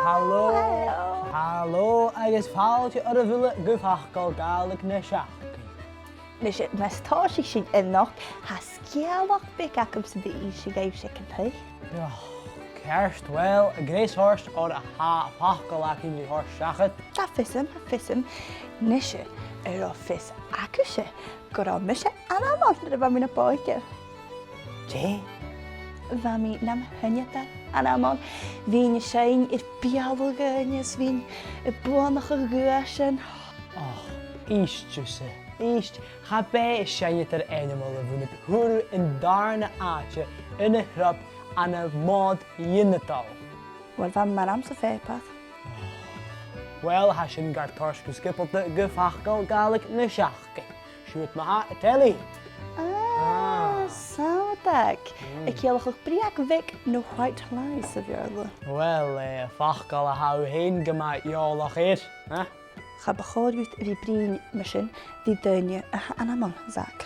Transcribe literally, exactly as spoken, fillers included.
Halò. Halò. Halò, agus fàilte oirbh uile gu Facal Gàidhlig na Seachdain. Nise, mus tòisich sinn a-nochd, tha sgeulachd bheag agamsa ri innse dhuibhse, an toil leibh? Oh, ceart, uill, a' ghreis ort, oir tha facal againn ri thoirt seachad. Tha fios agam, tha fios agam. Nise, an robh fios agaibhse gun robh mise ainmeil nuair a bha mi na b' òige? Dè? Bha mi nam sheinneadair ainmeil. Bhithinn a' seinn air beulaibh dhaoine is bhithinn a' buannachadh dhuaisean. Och, èist thusa, èist. Cha b' e seinneadair ainmeil a bh' annad. Fhuair thu an dàrna àite ann an Chnap ann am Mòd Ionadail. Uill, bha m' ainm sa phàipear. Uill, tha sin gar toirt gu sgiobalta gu Facal Gàidhlig na Seachdain. Siuthad ma-thà, a Telly. Ah, Ah. Sàbhaileadh. Mm. A' ciallachadh breug bheag no white lies sa Bheurla. Uill, eh, facal a tha thu fhèin gu math eòlach air, eh? Cha bu chòir dhut a bhith a' bruidhinn mar sin ri daoine a tha ainmeil, Zach.